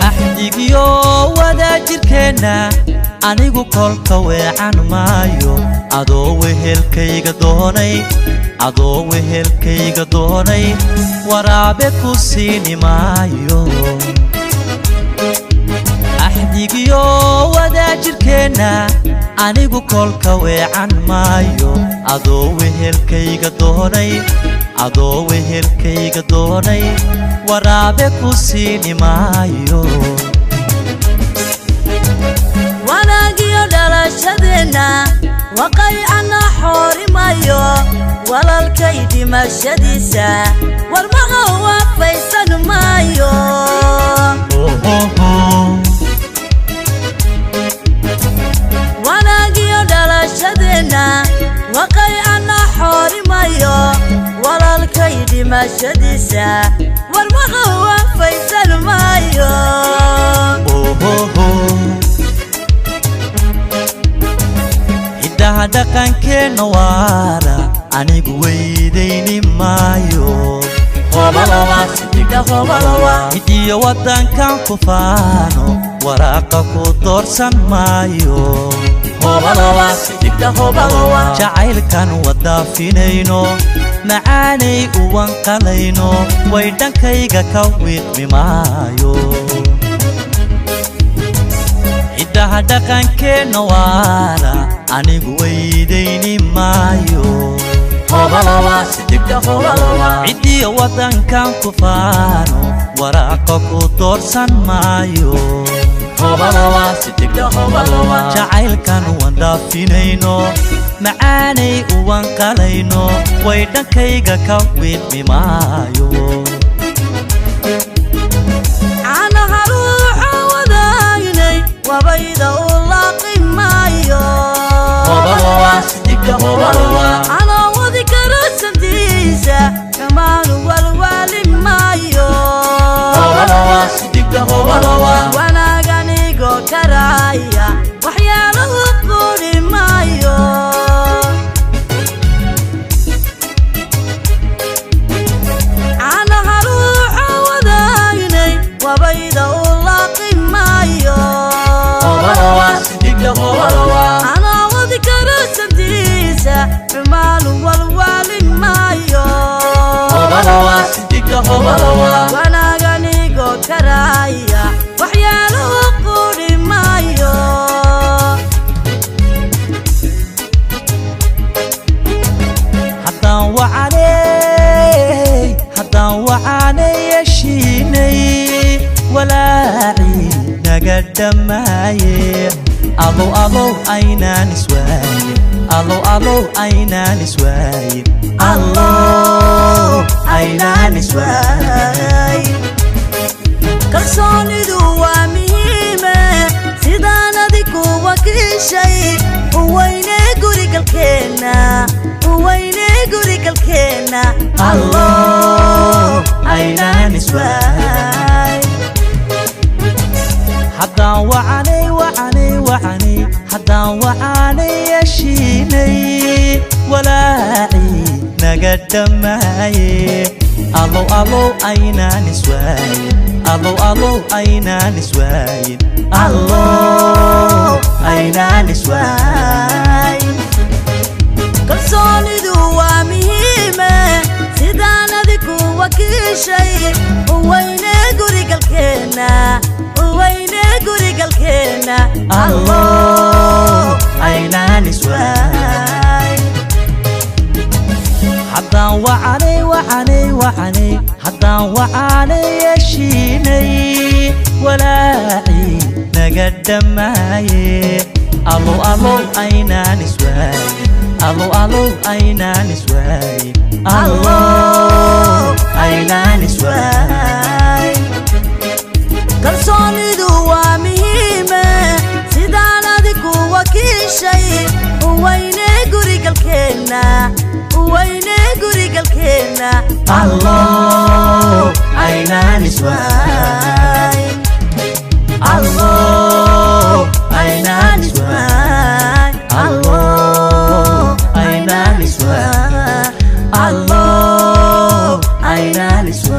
Axdigiyo wadaajirkeenna anigu kolka weecan maayo, adoo wehelkayga doonay, adoo wehelkayga doonay, waraabe ku siini maayo. Axdigiyo wadaajirkeenna anigu kolka weecan maayo, adoo wehelkayga doonay, adoo wehelkayga doonay, waraabe ku siini maayo. Wanaagiyo dhalashadeenna waqaycana xoorimayo, walalkay dhimashadiisa warmaha waafaysan maayo. Wanaagiyo dhalashadeenna waqaycana xoorimayo, walalkay dhimashadiisa warmaha waafaysan maayo. Hiddaha dhaqankeenna waara anigu weydayni maayo, hidiyo waddankan ku faano waraaqa ku doorsan maayo. Jacaylkan wadaafinayno macaanay uwanqalayno way dhankayga ka wiiqmi maayo. Hiddaha dhaqankeenna waara anigu weydayni maayo, ciddiyo waddankan ku faano waraaqa ku doorsan maayo. Jacaylkan wandhaafinayno macaanay uwanqalayno way dhankayga ka wiiqmi maayo. Caanaha ruuxa wadaagnay wabayda u laaqi maayo, anoo wadi karo santiisa xumaanu walwaali maayo. Wanaaganigo karaaya waxyaalahu quudhi maayo. Caanaha ruuxa wadaagnay wabayda u laaqi maayo, anoo wadi karo santiisa xumaanu walwaali maayo. Wanaaganigo karaaya waxyaalahu quudhi maayo. Haddaan wacaney, haddaan wacanay heshiinay, walaacii naga dhammaaye. Alow alow aynaan iswaayin, alow alow aynaan iswaayin, allow aynaan iswaayin. Kalsoonidu waa muhiime sidaan adigu wakiishay, uweyne gurigalkeenna, uweyne gurigalkeenna, allow aynaan iswaayin. Haddaan wacanay wacanay wacanay, haddaan wacanay heshiinay, walaacii naga dhammaaye. Alow alow aynaan iswaayin, alow alow aynaan iswaayin, allow aynaan iswaayin. Kalsoonidu waa muhiime sidaan adigu wakiishay, uweyne gurigalkeenna, uweyne gurigalkeenna, allow aynaan iswaayin. Haddaan wacanay wacanay wacanay, haddaan wacanay heshiinay, walaacii naga dhammaaye. Alow alow aynaan iswaayin, alow alow aynaan iswaayin, allow aynaan iswaayin. Kalsoonidu waa muhiime sidaan adigu wakiishay, uweyne Allow aynaan iswaayin. Allow aynaan iswaayin. Allow aynaan iswaayin. Allow aynaan iswaayin.